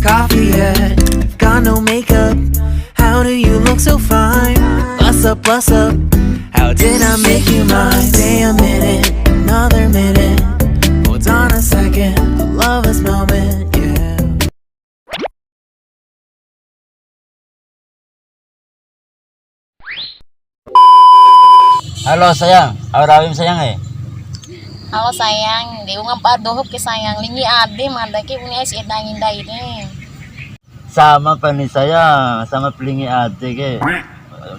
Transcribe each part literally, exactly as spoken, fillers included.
Coffee yet? Got no makeup. How do you look so fine? Bust up, bust up. How did I make you mine? Stay a minute, another minute. Hold on a second, I love this moment, yeah. Halo sayang, au rawim sayang e? Halo sayang, de unga mpa dohop ke sayang, lingi ade mada ke bune ais eda nginda ire. Sama pa ni sayang, sama pelingi ade ke.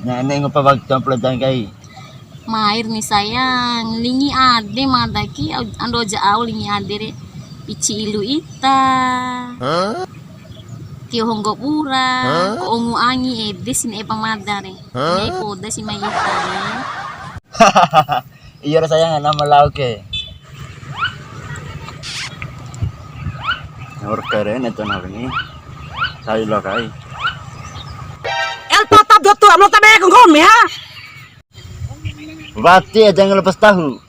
Ne'e ngupa waktu amplo jangkai. Mair ni sayang, lingi ade mada ke, ando ja au lingi ade re. Ici ilu ita. Tio honggo bura, ko ongu angi ede si ne'e pa mada re. Ne'e poda si mai ita re. Iyo ra sayang, nama lau ke. Nomor keren itu nomor ini. Saya lo kai. El patah dua tua, belum tabe nggomi ha. Wati aja ngelepas tahu.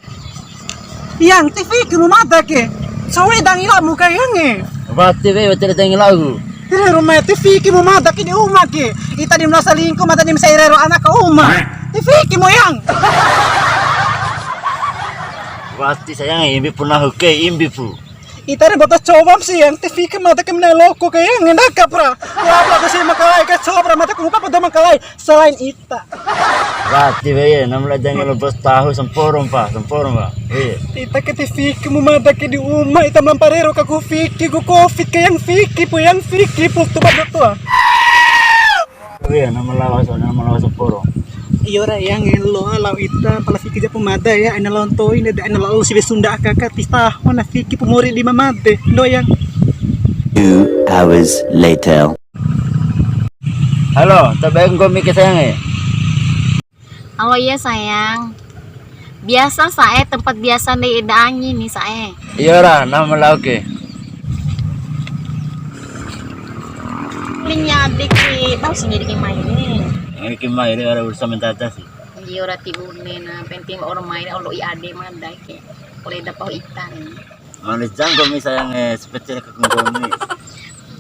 Yang T V ke mu mada ke. Sawe dang ila mu kai ange. Wati we, wati aja ngilau. Tire rumah T V ke mu mada ke di uma ke. Ita di masa lingku mada di masa irero anak ke uma. T V ke mu yang. Wati sayang, imbi pu nahu ke, imbi pu. Ita re boto cowam sih yang T V ke mada ke mena loko ke yang ngendaka pra. Wala ke si makalai ke cowam pra mada ke muka bodo makalai. Selain ita. Wati wei, nam la jangan lepas tahu sempurung pa, sempurung pa. Wei. Ita ke T V ke mu mada ke di uma, ita melamparero ka ku fiki, ku covid ke yang fiki, pu yang fiki, pu tu bab tua. Wei, nama lawas, nama lawas sempurung. Iyo ra yang lo lau ita, pala fiki japu mada ya, ena lontoi, ena lau siwe Sunda aka ka, tista, mana fiki pu mori di mamade, do yang. Two hours later. Halo, tabe nggomi ke sayang e? Halo, iya sayang. Biasa sa'e, tempat biasa ndai eda angi ni sa'e. Iyo ra, nama lau ke? Lingi ade ke, tahu sendiri ke mai ni. Ini ke mai re, ada urusan minta atas sih. Iyo ra ti bune na, penting orang mai re, olo i ade mada ke. Oleh dapat ita ni. Mane janggo mi sayang e, sepecel ke nggomi.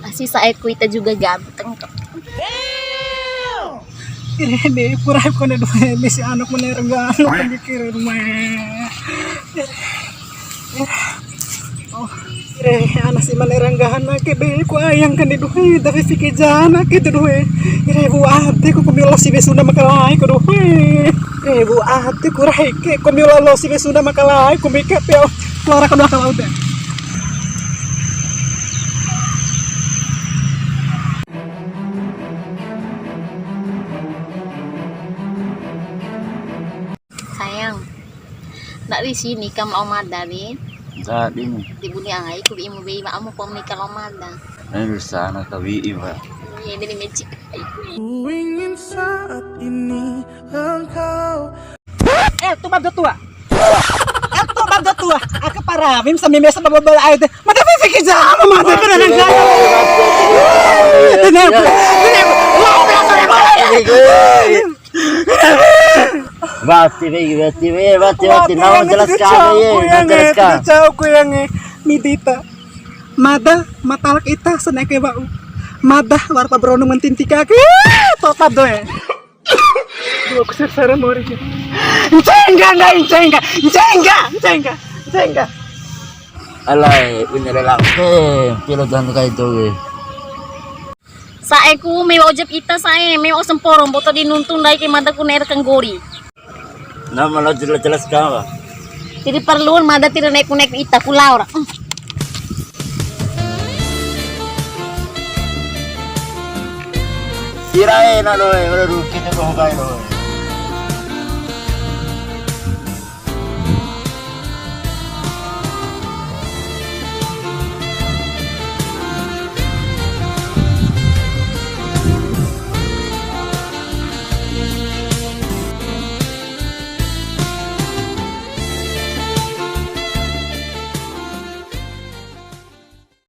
Pasti sa'e ku ita juga ganteng kok. Ire de, pura kone dua ini si anak mane rengga, anu kan mikir rumah. Oh, ire anak si mane rengga anak ke de, ku ayang kan di dua, tapi fikir jana ke de dua. Ire bu ate ku kumi lo si be Sunda makalai ku dua. Ire bu ate ku rai ke, kumi lo si be Sunda makalai, ku mikir pio. Keluar aku dua kalau udah. Sayang, ndak di sini kam lao mada ni. Ndak di ni. Di buni ai ku bi imu bei ba amu pom ni kalau mada. Ini di sana tawi iwa. Iya, ini mecik. Ku ingin saat ini engkau. Eh, tu bab tua. Eh, tu bab tua. Aka parawim sambil biasa babal air teh. Mada fiki jama, mada kena negara. Tenang, tenang. Wati, wati, wati, wati, wati, nawa jelas kami, nawa jelas kami. Cau ku yang midita. Mada matalak ita seneke bau. Mada warpa beronong mentintika ke. Totap doe. Dua kusir sara mori. Encengga, enggak, encengga, encengga, encengga, encengga. Alai, punya lelang. Eh, pilo dan kai tu. Sa'e ku mewa ojep ita sa'e, mewa semporo, mboto di nuntu ndai ke mada ku ne'e ra kanggori. Nama lo jelas-jelas kawa. Jadi perlu mada tira ne'e ku ne'e ku ita ku lao ra. Kirae na doe, udah rugi tu kau kai doe.